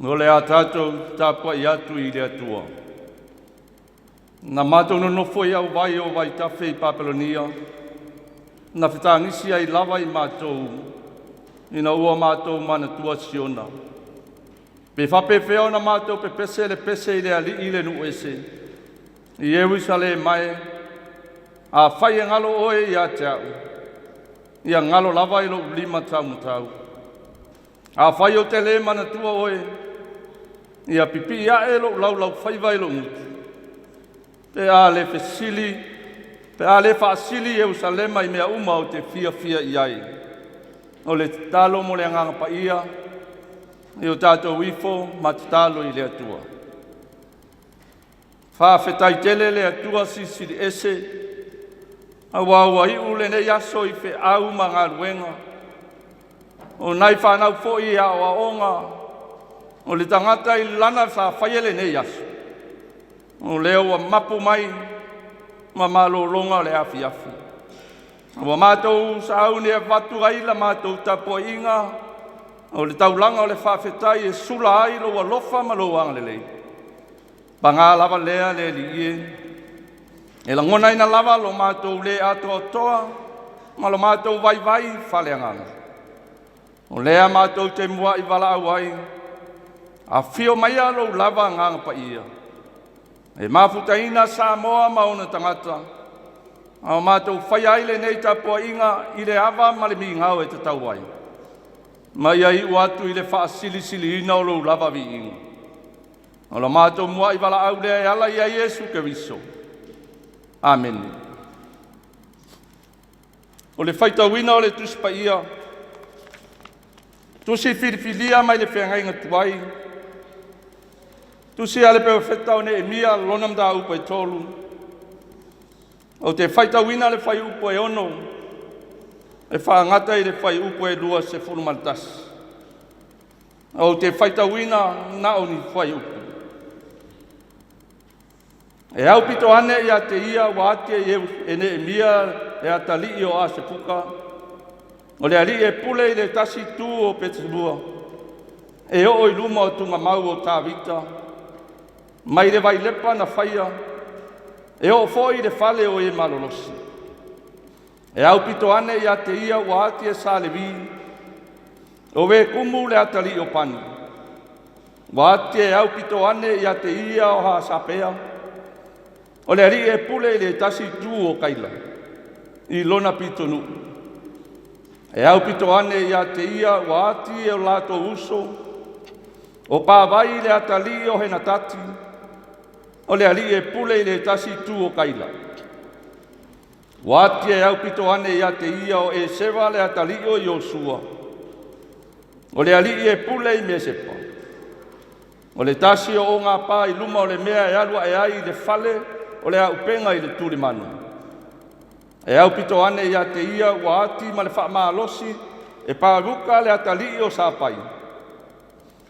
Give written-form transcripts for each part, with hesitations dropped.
O le a tatou tapuai atu i le Atua. Na matou nonofo i auvai o vaitafe i Papelonia, na fetagisi ai lava i matou ina ua matou manatua Siona. Pe faapefea ona matou pepese le pese i le Alii i le nuu ese, i Ierusalema e, afai e galo oe ia te au, ia galo lava i lou lima taumatau. Afai ou te le manatua oe, ia pipii ae lou laulaufaiva i lou gutu, pe a le fesili, pe a le faasili Ierusalema i mea uma ou te fiafia i ai. O le tatalo mo le Agaga Paia, ia o tatou ifo ma tatalo i le Atua. Faafetai tele le Atua Silisili Ese, aua ua iu lenei aso i feau ma galuega, o nai fanau foi e aoaoga, o le tagata i lana sa faia lenei aso, o lea ua mapu mai ma malologa o le afiafi. Ua matou sauni e avatu ai la matou tapuaiga o le taulaga o le faafetai e sula ai lou alofa ma lou agalelei. Paga lava lea le Alii e, e lagonaina lava lo matou le atoatoa ma lo matou vaivai faaleagaga. O lea matou te muai valaau ai, afio maia lou lava Agaga Paia e mafutaina Samoa ma ona tagata, a o matou faia ai lenei tapuaiga i le ava ma le migao e tatau ai, ma ia iu atu i le faasilisiliina o lou lava viiga. O la matou muai valaau lea e ala ia Iesu Keriso. Amene. O le faitauina o le Tusi Paia, tusi filifilia mai le feagaiga tuai, tusi a le perofeta o Neemia lona mataupu e 3, ou te faitauina le fuaiupu e 6 e faagata i le fuaiupu e 21. Ou te faitauina na o ni fuaiupu. E aupito ane ia te ia ua ati e Neemia le atalii o Asepuka, o le alii e pule i le tasi itu o Petesulua, e oo i luma o tugamau o Tavita, mai le vailepa na faia, e oo foi i le fale o e malolosi. E aupito ane ia te ia ua ati e Salevi, o Rekumu le atalii o Pani, ua ati e aupito ane ia te ia o Hasapea, o le alii e pule i le tasi itu o Kaila, i lona pitonuu. E aupito ane ia te ia ua ati e o latou uso, o Pavai le atalii o Henatati, o le alii e pule i le tasi itu o Kaila. Ua ati e aupito ane ia te ia o Esera le atalii o Iosua, o le alii e pule i Mesepa. O le tasi o ogapā i luma o le mea e alu ae ai i le fale o le auupega i le tulimanu. E aupito ane ia te ia ua ati ma le faamalosi e Paruka le atalii o Sapai.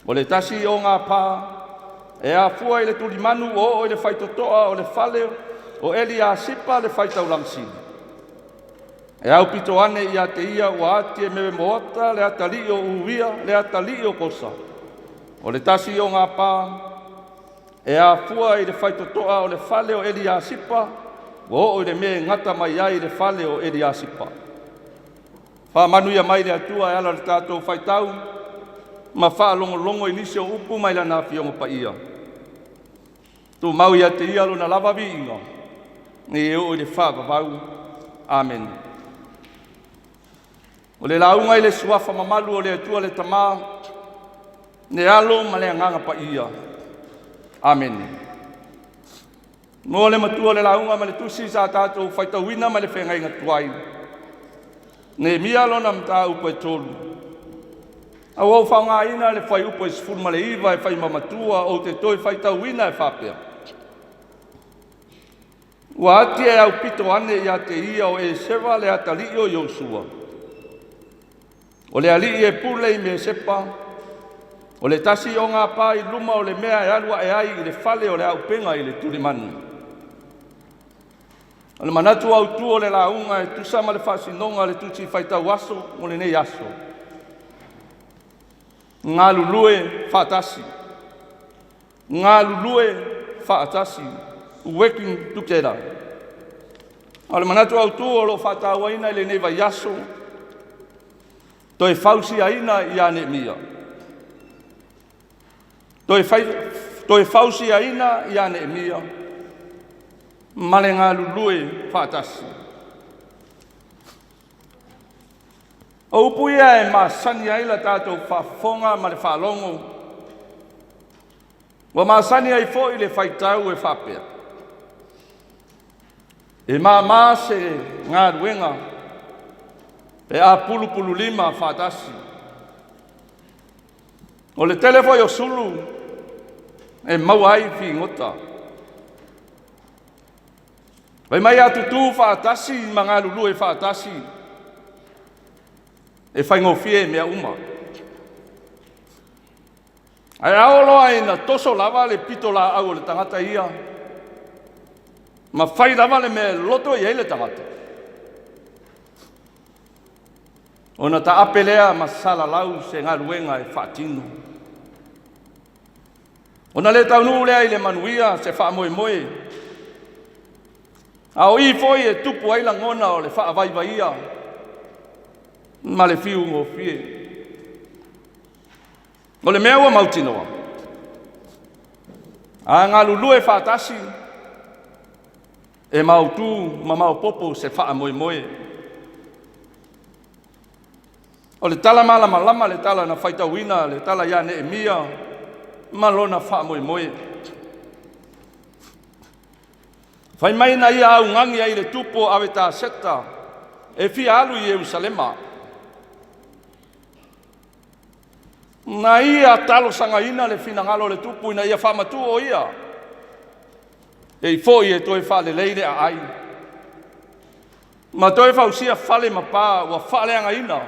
O le tasi o gapa e afua i le tulimanu ua oo i le faitotoa o le fale o Eliasipa le faitaulaga sili. E aupito ane ia te ia ua ati e Meremoota le atalii o Uria le atalii o Kosa. O le tasi o gapa e afua i le faitotoa o le fale o Eliasipa ua oo i le mea e gata mai ai le fale o Eliasipa. Faamanuia mai le Atua e ala i le tatou faitau ma faalogologo i nisi o upu mai Lana Afioga Paia. Tumau ia te Ia Lona lava viiga, e oo i le faavavau. Amene. O le lauga i le suafa mamalu o le Atua le Tama, le Alo ma le Agaga Paia. Amene. Mo le matua o le lauga ma le tusi sa tatou faitauina ma le feagaiga tuai, Neemia lona mataupu e 3, a ua ou faaaogaina le fuaiupu e 19 e fai ma matua, ou te toe faitauina e faapea: Ua ati e aupito ane ia te ia o Esera le atalii o Iosua, o le alii e pule i Mesepa, o le tasi o gapa i luma o le mea e alu ae ai i le fale o le auupega i le tulimanu. O le manatu autu o le lauga e tusa ma le faasinoga o le tusi faitau aso mo lenei aso, galulue faatasi. Galulue faatasi, working together. O le manatu autu o lo o faatauaina i lenei vaiaso, toe fausiaina ia Neemia. Toe fausiaina ia Neemia ma le galulue faatasi. O upu ia e masani ai la tatou faafofoga ma le faalogo, ua masani ai foi le faitau e faapea, e mama se galuega pe a pulupululima faatasi. O le tele foi o sulu e maua ai figota. Fai mai a tutu faatasi ma galulue faatasi, e faigofie mea uma. Ae a oo loa ina toso lava le pitolaau a le tagata ia, ma fai lava le mea e loto i ai le tagata, ona taape lea ma salalau se galuega e faatino. Ona le taunuu lea i le manuia se faamoemoe, a o i foi e tupu ai lagona o le faavaivaia ma le fiu gofie. O le mea ua mautinoa, a galulue faatasi, e mautu ma maopoopo se faamoemoe. O le tala malamalama le tala na faitauina, le tala ia Neemia ma lona faamoemoe. Fai mai na ia augani ai i le tupu o Aretaseta e fia alu i Ierusalema. Na ia talosagaina le finagalo o le tupu ina ia faamatuu o ia e foi e toe faalelei le aai ma toe fausia fale ma pa ua faaleagaina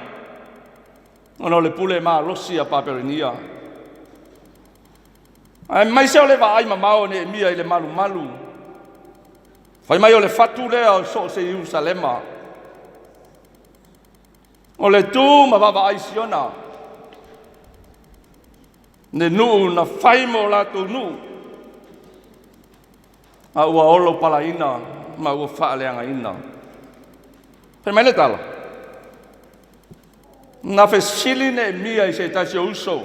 ona o le pule malosi a Papelonia. Aemaise o le vaai mamao o Neemia i le malumalu, fai mai o le fatu lea o so o se Ierusalema, o le tu ma vaavaai Siona, le nuu na fai mo latou nuu, a ua olopalaina ma ua faaleagaina. Fai mai le tala, na fesili Neemia i se tasi o uso,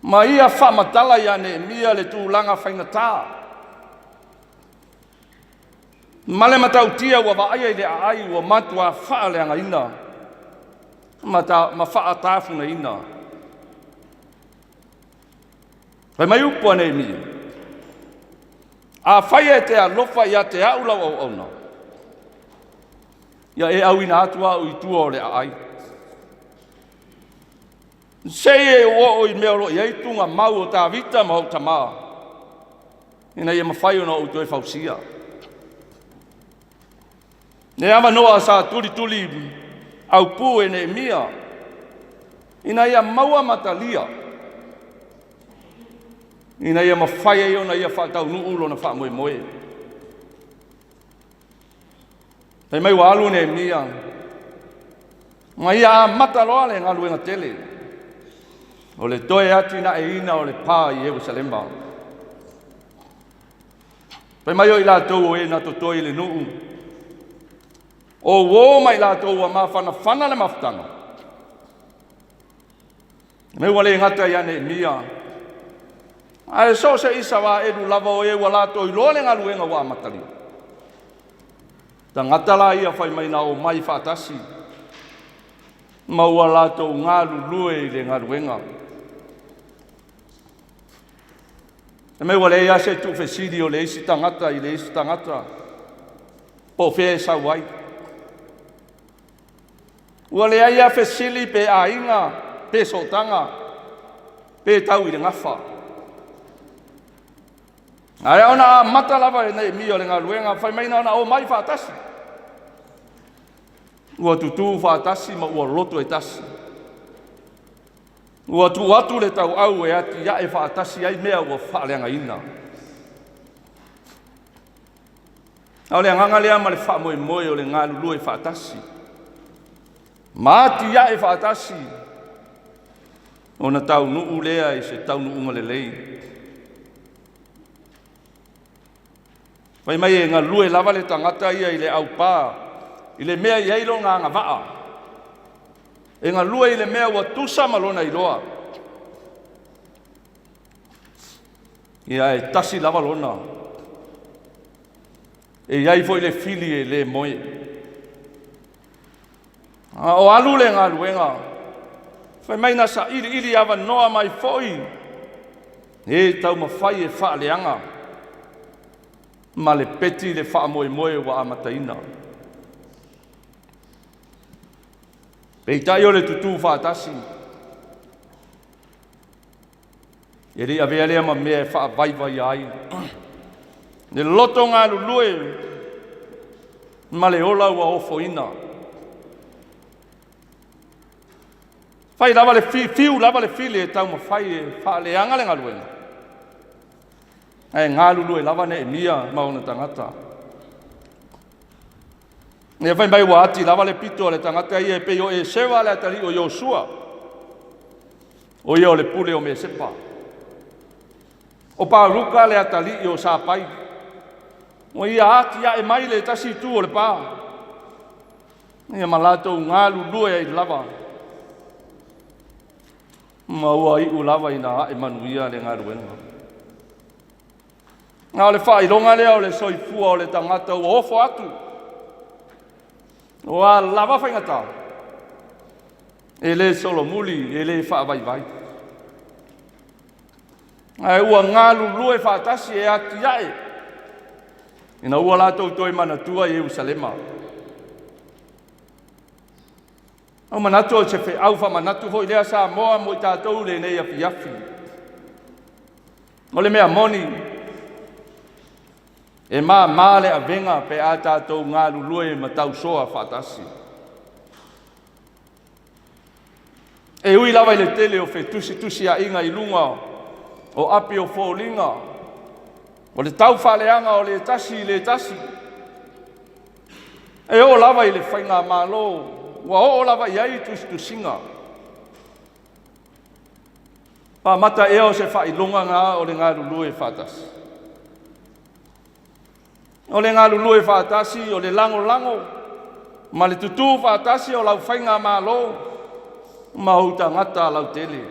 ma ia faamatala ia Neemia le tulaga faigata ma le matautia ua vaaia i le aai ua matua faaleagaina ma faatafugaina. Fai mai upu a Neemia, afai e te alofa ia te au lau auauna, ia e auina atu au i tua o le aai. Se i e oo i mea o lo o i ai tugamau o Tavita ma ou tama, ina ia mafai ona ou toe fausia. Le avanoa sa tulituli aupu e Neemia ina ia maua matalia, ina ia mafai ai ona ia faataunuu lona faamoemoe. Fai mai ua alu Neemia ma ia amata loa le galuega tele o le toe atinaeina o le pa i Ierusalema. Fai mai o i latou o e na totoe i le nuu, o uo ma i latou ua mafanafana le mafutaga. Me ua le gata ia Neemia, ae so o se Isaraelu lava o e ua latou iloa le galuega ua amatalia. Tagata la ia fai mai na omai faatasi ma ua latou galulue i le galuega. E mai ua leai lava se tuufesili o le isi tagata i le isi tagata po o fea e sau ai. Ua leai lava fesili pe aiga, pe sootaga, pe tau i le gafa. Ae ona amata lava e Neemia le galuega, fai mai na ona omai faatasi. Ua tutu faatasi ma ua loto e tasi. Ua tuu atu le tauau e atiae faatasi ai mea ua faaleagaina. A o le agaga lea ma le faamoemoe o le galulue faatasi ma atiae faatasi. Ona taunuu lea i se taunuuga lelei. Fai mai e galue lava le tagata ia i le aupā, i le mea e i ai lona agavaa. E galue i le mea ua tusa ma lona iloa. Ia e tasi lava lona. E i ai foi le fili e le moe. A o alu le galuega, fai mai na sailiili avanoa mai foi e taumafai e faaleaga ma le peti le faamoemoe ua amataina. Peitai o le tutū faatasi, e le i avea lea ma mea e faavaivaia ai le loto galulue ma le ola ua ofoina. Fai lava le fiu lava le fili e taumafai e faaleaga le galuega, ae galulue lava Neemia ma ona tagata. Ia fai mai ua ati lava le pito o le tagata ia e pei o Esera le atalii o Iosua, o ia o le pule o Mesepa. O Paruka le atalii o Sapai, ua ia atiae mai le tasi itu o le pa, ia ma latou galulue ai lava, ma ua iu lava ina ae manuia le galuega. Na o le faailoga lea o le soifua o le tagata ua ofo atu, o a lava faigata, e le solomuli, e le faavaivai, ae ua galulue faatasi e atiae ina ua latou toe manatua Ierusalema. Ua manatu o se feau faamanatu foi lea Samoa mo i tatou lenei afiafi. O le mea moni, e māmā le avega pe a tatou galulue ma tausoa faatasi. E ui lava i le tele o fetusitusiaiga i luga o api o foliga, o le taufaaleaga o le tasi i le tasi, e oo lava i le faigamalo ua oo lava i ai tusitusiga. Faamata ea o se faailoga na o le galulue faatasi? O le galulue faatasi, o le lagolago ma le tutū faatasi o lau faigamalo ma ou tagata lautele.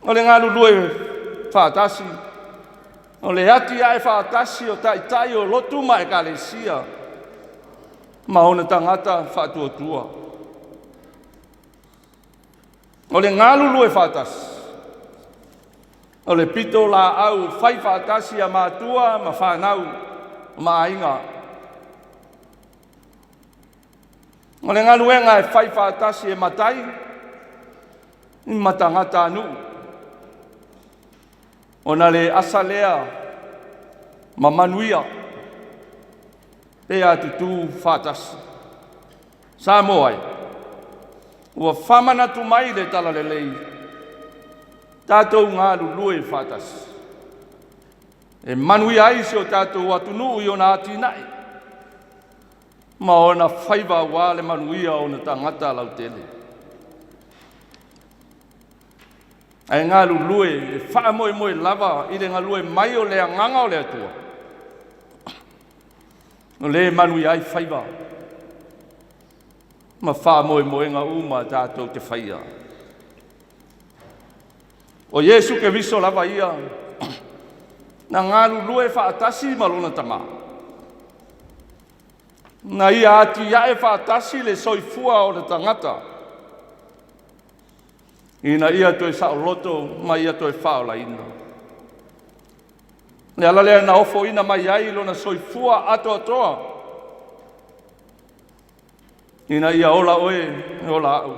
O le galulue faatasi, o le atiae faatasi o taitai o lotu ma ekalesia ma ona tagata faatuatua. O le galulue faatasi, o le pitolaau fai faatasi a matua ma fanau ma aiga. O le galuega e fai faatasi e matai ma tagatanuu, ona le asa lea ma manuia pe a tutū faatasi. Samoa e, ua faamanatu mai le talalelei, tatou galulue faatasi e manuia ai si o tatou atunuu i ona atinae ma ona faiva aua le manuia o ona tagata lautele. Ae galulue e faamoemoe lava i le galue mai o le agaga o le Atua, o le manuia ai faiva ma faamoemoega uma tatou te faia. O Iesu Keriso lava ia na galulue faatasi ma lona Tama, na ia atiae faatasi le soifua o le tagata ina ia toe saoloto ma ia toe faaolaina. Le ala lea na ofoina mai ai lona soifua atoatoa ina ia ola oe e ola au.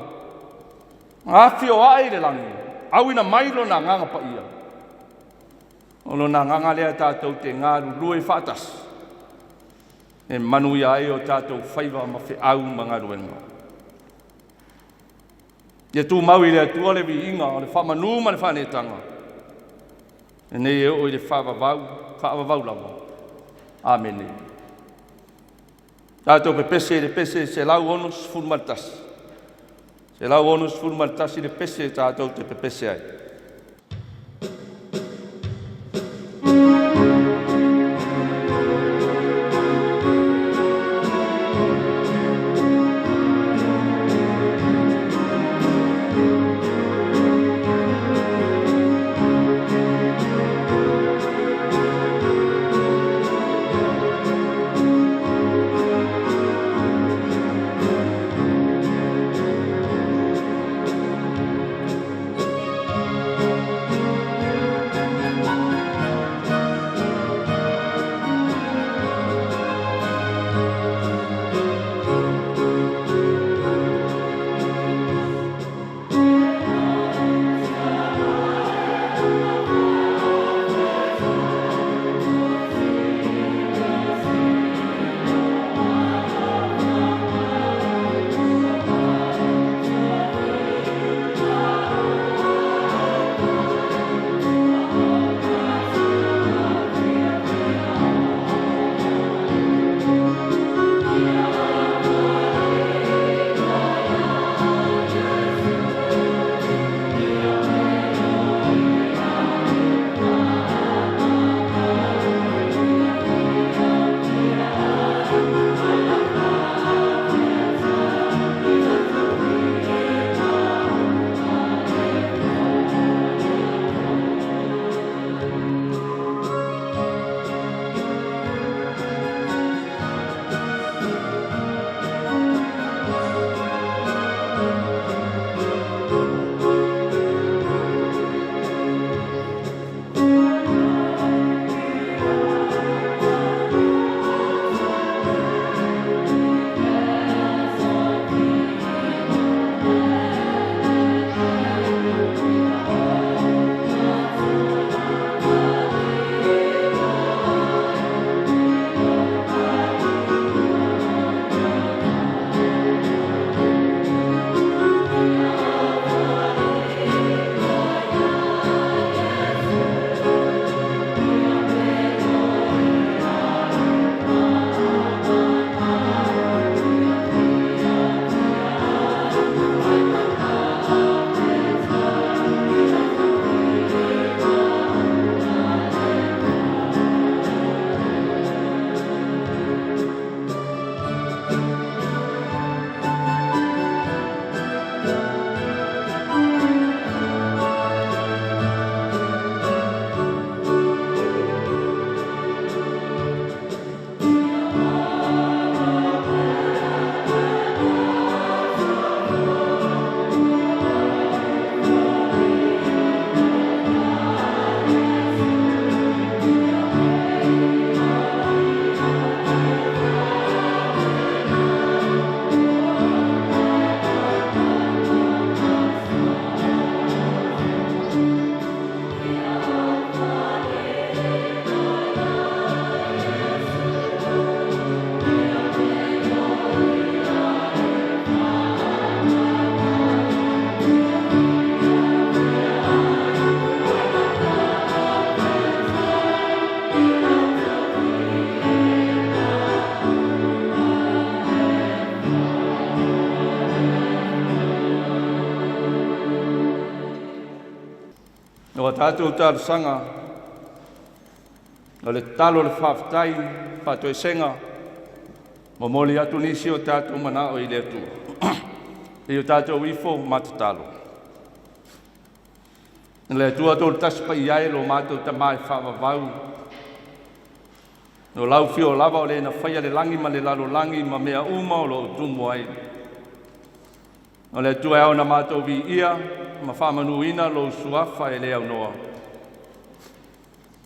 Afio ae i le lagi, auina mai lona agaga paia. O lona agaga lea tatou te galulue faatasi e manuia ai o tatou faiva ma feau ma galuega. Ia tumau i le Atua le viiga o le faamanu ma le faaneetaga, lenei e oo i le faavavau, faavavau lava. Amene. Tatou pepese i le pese 161. 161 le pese tatou te pepese ai. O a tatou talosaga, o le tatalo o le faafetai, faatoesega, momoli atu nisi o tatou manao i le Atua. E o tatou ifo ma tatalo. Le Atua Toatasi Paia e lo matou Tama e faavavau, o lau afio lava o le na faia le lagi ma le lalolagi ma mea uma o lo o tumu ai. O le Atua e ao ona matou viia ma faamanuina lou suafa e le aunoa.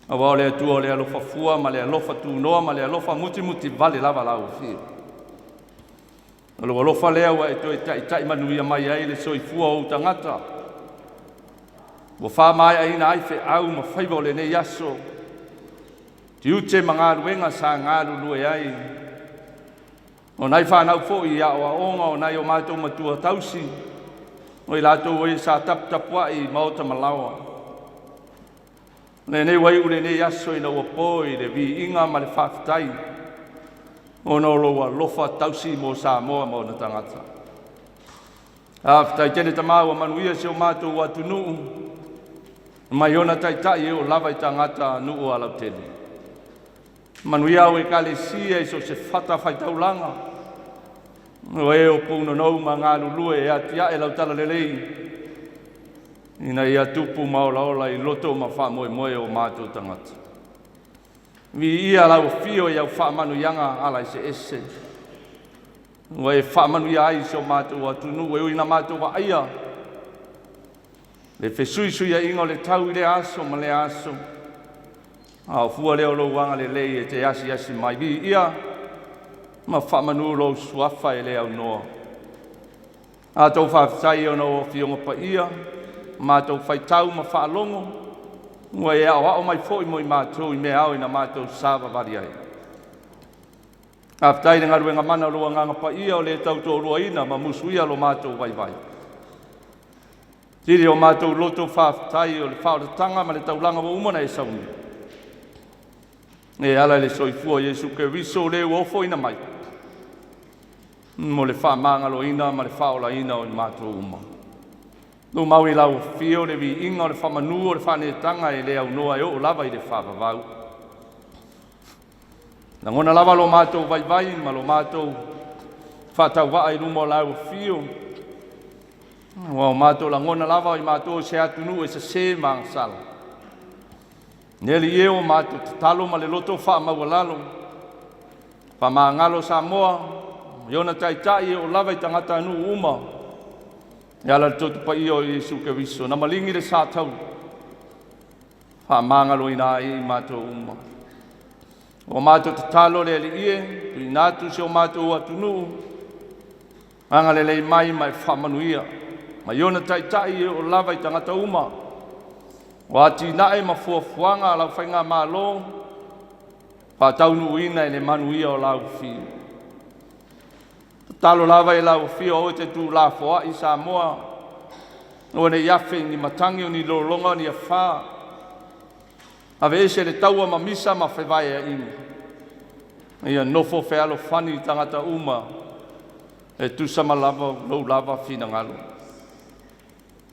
Aua o le Atua o le alofa fua ma le alofa tunoa ma le alofa mutimutivale lava lau afio. O lou alofa lea ua e toe taitai manuia mai ai le soifua o ou tagata, ua faamaeaina ai feau ma faiva o lenei aso, tiute ma galuega sa galulue ai. O nai fanau foi i aoaoga o nai o matou matua tausi, o i latou e sa taputapuai i maota ma laoa. Lenei ua iu lenei aso ina ua po i le viiga ma le faafetai, ona o lou alofa tausi mo Samoa ma ona tagata. Faafetai tele Tama ua manuia si o matou atunuu mai ona taitai e oo lava i tagata nuu alautele. Manuia au Ekalesia i so o se fatafaitaulaga, o e o punonou ma galulue e atiae lau talalelei ina ia tupu ma olaola i loto ma faamoemoe o matou tagata. Viia lau afio i au faamanuiaga ala eseese ua e faamanuia ai i si o matou atunuu, e ui ina matou vaaia le fesuisuiaiga o le tau i lea aso ma lea aso, a o fua lea o lou agalelei e te asiasi mai. Viia ma faamanu lou suafa e le aunoa. A outou faafetai ona o Afioga Paia, matou faitau ma faalogo, ua e aoao mai foi mo i matou i mea ao ina matou savavali ai. Faafetai i le galuega mana o lou Agaga Paia o le tautoaluaina ma musuia lo matou vaivai. Sili o matou loto faafetai o le faaolataga ma le taulaga ua uma ona e saunia e ala i le soifua o Iesu Keriso o le ua ofoina mai mo le faamagaloina ma le faaolaina o i matou uma. Tumau i lau Afio le viiga o le faamanu o le faaneetaga e le aunoa e oo lava i le faavavau. Lagona lava lo matou vaivai ma lo matou faatauvaa i luma o lau Afio, ua o matou lagona lava o i matou o se atunuu e sese ma agasala. Le Alii e, ua matou tatalo ma le loto faamaualalo, faamagalo Samoa i ona taitai e oo lava i tagatanuu uma, e ala i le Totu Paia o Iesu Keriso na maligi le sa tauli, faamagaloina ai i matou uma. Ua matou tatalo le Alii e, tuuina atu si o matou atunuu, agalelei mai ma e faamanuia, mai ona taitai e oo lava i tagata uma, o atinae ma fuafuaga a lau Faigamalo, faataunuuina i le manuia o lau Afio. Tatalo lava i lau Afio aua e te tuulafoai Samoa, aua ne i afe i ni matagi, o ni lologa, o ni afa, aveese le taua ma misa ma fevaeaiga, ia nofo fealofani tagata uma e tusa ma lava lou lava finagalo.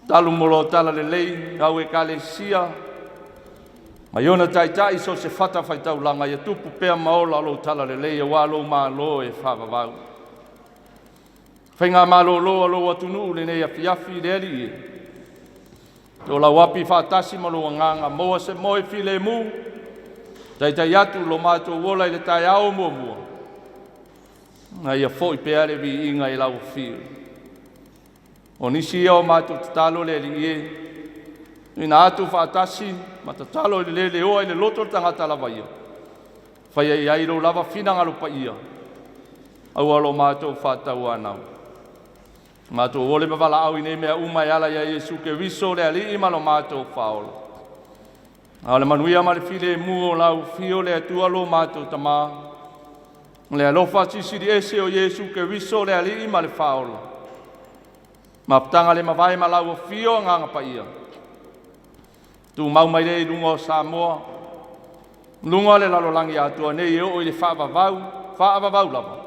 Talu mo lo talalelei au Ekalesia ma ona taitai so o se fatafaitaulaga, ia tupu pea ma ola lou talalelei aua lou malo e faavavau. Faiga malolo a lou atunuu i lenei afiafi, le Alii e, o lau api faatasi ma lou agaga, maua se moe filemu, taitai atu lo matou ola i le taeao muamua, a ia foi pea le viiga i lau afio. O nisi ia o matou tatalo le Alii e, ina atu faatasi ma tatalo i le le leoa i le loto o le tagata lava ia, faia i ai lou lava finagalo paia, aua lo matou faatauanau. Matou ole ma valaau i nei mea uma e ala ia Iesu Keriso le Alii ma lo matou Faaola. A o le manuia ma le filemu o lau Afio le Atua lo matou Tama, le alofa silisili ese o Iesu Keriso le Alii ma le Faaola, mafutaga le mavae ma lau Afio Agaga Paia, tumau mai lea i luga o Samoa, luga o le lalolagi atoa nei e oo i le faavavau, faavavau lava.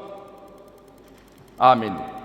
Amene.